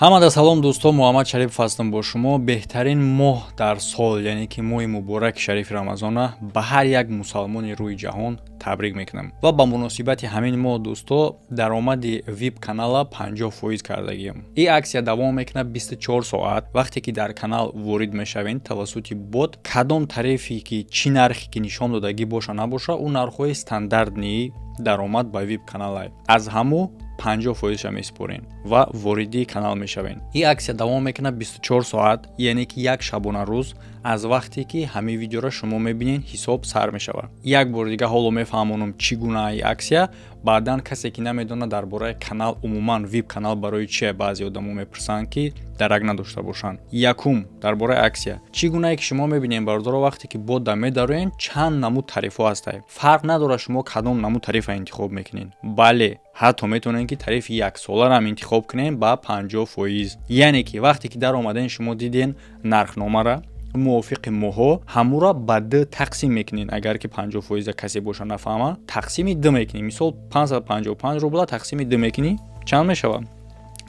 Ҳамада салом, дӯсто, Муҳаммад Шарипов ҳастам бо шумо. Беҳтарин моҳ дар сол, яъне ки моҳи мубораки шарифи Рамазона, ба ҳар як мусалмони рӯи ҷаҳон табрик мекунам. Ва ба муносибати ҳамин моҳ, дӯсто, даромади вип канала 50% кардагиам. Ин аксия давом мекунад 24 соат. Вақте ки дар канал ворид мешавед тавассути бот, кадом тарифе ки, чӣ нархе ки нишон додагӣ боша набоша, ӯ нархҳои стандартнии даромад ба вип каналай, аз ҳаму 50 фоизша месупорен ва воридии канал мешавен. Ин аксия давом мекунад 24 соат, яъне ки як шабонарӯз аз вақте ки ҳамин видеоро шумо мебинед, ҳисоб сар мешавад. Як бори дига ҳоло мефаҳмонам, чӣ гуна ин аксия. Баъдан касе ки намедонад дар бораи канал, умуман вип канал барои чие, баъзе одамо мепурсанд, ки дарак надошта бошанд. Якум, дар бораи аксия. Чӣ гунае ки шумо мебинед, бародаро, вақте ки бода медароен, чанд намуд тарифҳо ҳастанд. Фарқ надорад, шумо кадом намуд тарифа интихоб мекунед. Бале, ҳатто метавонед, ки тарифи яксоларам интихоб кунед ба 50%. Яъне ки вақте ки даромаден, шумо диден нархномара мувофиқи моҳҳо, ҳамура ба д тақсим мекунед. Агар ки 50 фоиза касе боша, нафаҳма, тақсими д мекунӣ. Мисол, 555 рубла тақсими д мекунӣ, чанд мешавад?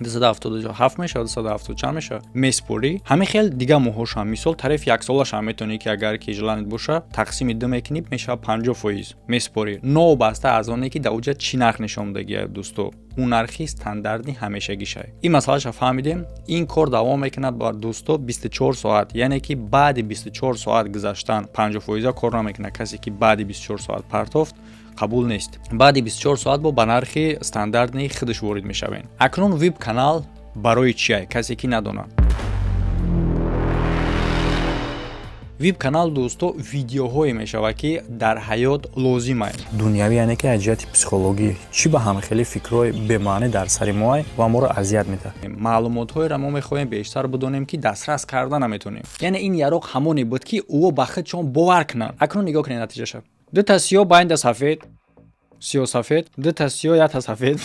277 мешавад, 270 чанд мешавад, месупорӣ. Ҳамин хел дига моҳҳошам. Мисол, тарифи яксолашам метавонӣ, ки агар ки желание боша, тақсими д мекунӣ, мешавад 50%, месупорӣ. Новобаста аз оне ки дар уҷа чӣ нарх нишон додагия, дӯсто, ӯ нархи стандартни ҳамешагишай. Ин масъалаша фаҳмидем. Ин кор давом мекунад, ба дӯсто, 24 соат, яъне ки баъди 24 соат гузаштан 50 фоиза кор намекунад. Касе ки баъди 24 соат партофт, қабул нест. Баъди 24 соат бо ба нархи стандартни худаш ворид мешавем. Акнун вип канал барои чия, касе ки надонад? Вип канал, дӯсто, видеоҳое мешавад, ки дар ҳаёт лозимай. Дунявӣ, яъне ки аз ҷиҳати психологӣ чӣ ба ҳамхели фикрҳои бемаънӣ дар сари моай ва моро азият медиҳад. Маълумотҳоеро мо мехоҳем бештар бидонем, ки дастрас карда наметонем. Яъне ин яроқ ҳамоне буд, ки ӯо ба худшон бовар кунанд. Акнун нигоҳ кунед натиҷаша: дута сиёҳ байнда сафед, сиёсафед, дута сиёҳ, якта сафед.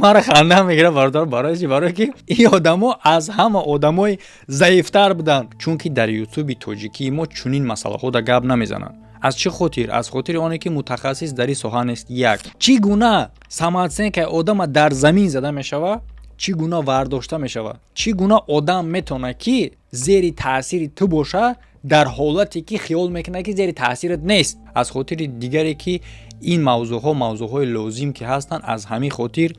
Мара ханда мегирад, бародар. Барои чи? Барое ки ин одамо аз ҳама одамои заифтар буданд, чунки дар Ютуби тоҷикии мо чунин масъалаҳо да гап намезананд. Аз чӣ хотир? Аз хотири оне ки мутахассис дар ин соҳа нест. Як чӣ гуна самооценкаи одама дар замин зада мешавад, чӣ гуна вардошта мешавад, чӣ гуна одам метавонад, ки зери таъсири ту боша, дар ҳолате ки хиёл мекунад, ки зери таъсират нест. Аз хотири дигаре ки ин мавзӯъҳо мавзӯъҳои лозим ки ҳастанд, аз ҳамин хотир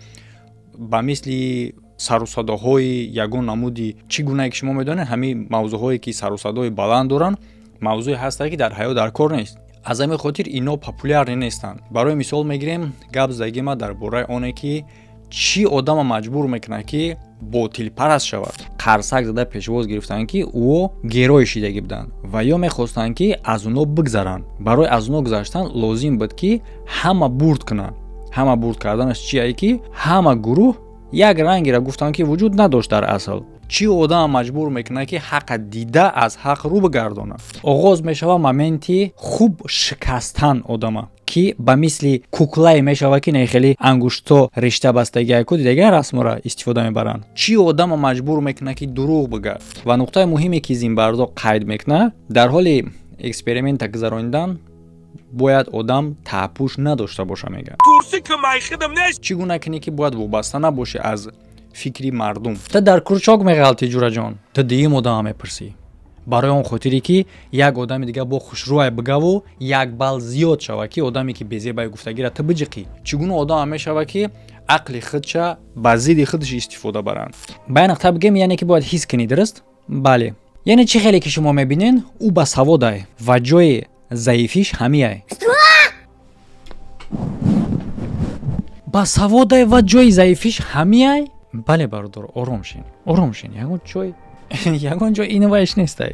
ба мисли сарусадоҳои ягон намуди, чӣ гунае ки шумо медонед, ҳамин мавзӯъҳое ки сарусадои баланд доранд, мавзӯе ҳастанд, ки дар ҳаёт дар кор нест. Аз ҳамин хотир ино популярный нестанд. Барои мисол мегирем, гап задагӣ ма дар бораи оне, ки чӣ одама маҷбур мекунад, ки ботилпараст шавад. Қарсак зада пешвоз гирифтанд, ки ӯ герой шидагӣ буданд ва ё мехостанд, ки аз оно бигзаранд. Барои аз оно гузаштан лозим буд, ки ҳама бурд кунанд. Ҳама бурд карданаш чие? Ки ҳама гурӯҳ як рангеро гуфтанд, ки вуҷуд надошт дар асл. Чӣ одама маҷбур мекунад, ки ҳақа дида аз ҳақ рӯ бигардонад? Оғоз мешавад моменти хуб шикастан одама, ки ба мисли куклае мешавад, ки не хеле ангушто ришта бастагиаку дидаган расмора истифода мебаранд. Чӣ одама маҷбур мекунад, ки дурӯғ бигӯяд? Ва нуқтаи муҳиме, ки Зимбардо қайд мекунад: дар ҳоли эксперимента гузаронидан бояд одам таҳпӯш надошта боша, мегӯяд. Чӣ гуна кунӣ, ки бояд вобаста набошӣ аз фикри мардум? Ту дар крючок меғалти, ҷураҷон. Ту дуюм одама мепурсӣ, барои он хотире ки як одами дига бо хушрӯай бигаву як балл зиёд шава, ки одаме ки безебай гуфтагира ту биҷиқӣ. Чӣ гуна одама мешава, ки ақли худша ба зидди худаш истифода баранд? Ба як нуқта бигем, яъне ки бояд ҳис кунӣ, дуруст? Бале, яъне чӣ хеле ки шумо мебинен, ӯ ба саводай ва ҷои заифиш ҳамияй. Ба саводай ва ҷои заифиш ҳамияй. Бале, бародар, ором шин, ором шин. Ягон ҷой, ягон ҷой инвайш нестай,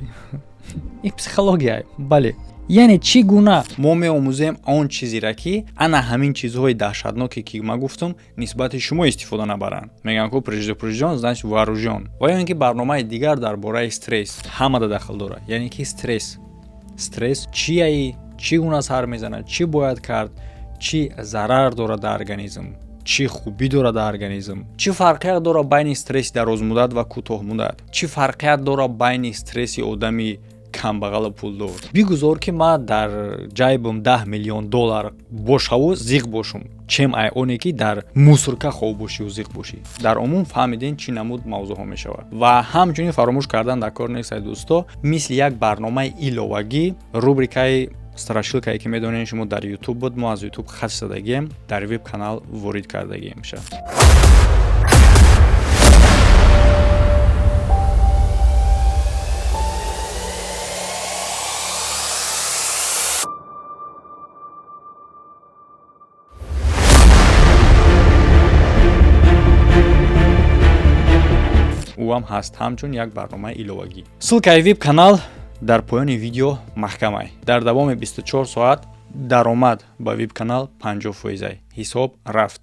ин психология. Бале, яъне чӣ гуна мо меомӯзем он чизеро, ки ана ҳамин чизҳои даҳшатноке, ки ман гуфтам, нисбати шумо истифода набаранд? Мегӯям ку, предупрежден, значит вооружен. Ва ё ин ки барномаи дигар дар бораи стресс ҳамада дахл дорад, яъне ки стресс. Стресс чияи, чӣ гуна сар мезанад, чӣ бояд кард, чӣ зарар дорад дар организм, чӣ хубӣ дорад дар организм, чӣ фарқият дорад байни стресси дарозмуддат ва кӯтоҳмуддат, чӣ фарқият дорад байни стресси одами Камбағалу пулдор. Бигузор, ки ман дар ҷайбам 10 миллион доллар бошаву зиқ бошум, чем ай оне ки дар мусорка хоб бошиву зиқ бошӣ. Дар умум фаҳмидем, чӣ намуд мавзӯъҳо мешавад. Ва ҳамчунин фаромӯш кардан дар кор нест, дӯсто, мисли як барномаи иловагӣ рубрикаи страшилкае, ки медонед шумо, дар Ютуб буд, мо аз Ютуб хат задагием, дар веб канал ворид кардагием ша. Ӯам ҳаст ҳамчун як барномаи иловагӣ. Ссылкаи веб канал дар поёни видео маҳкамай. Дар давоми 24 соат даромад ба веб канал 50 фоизай ҳисоб рафт.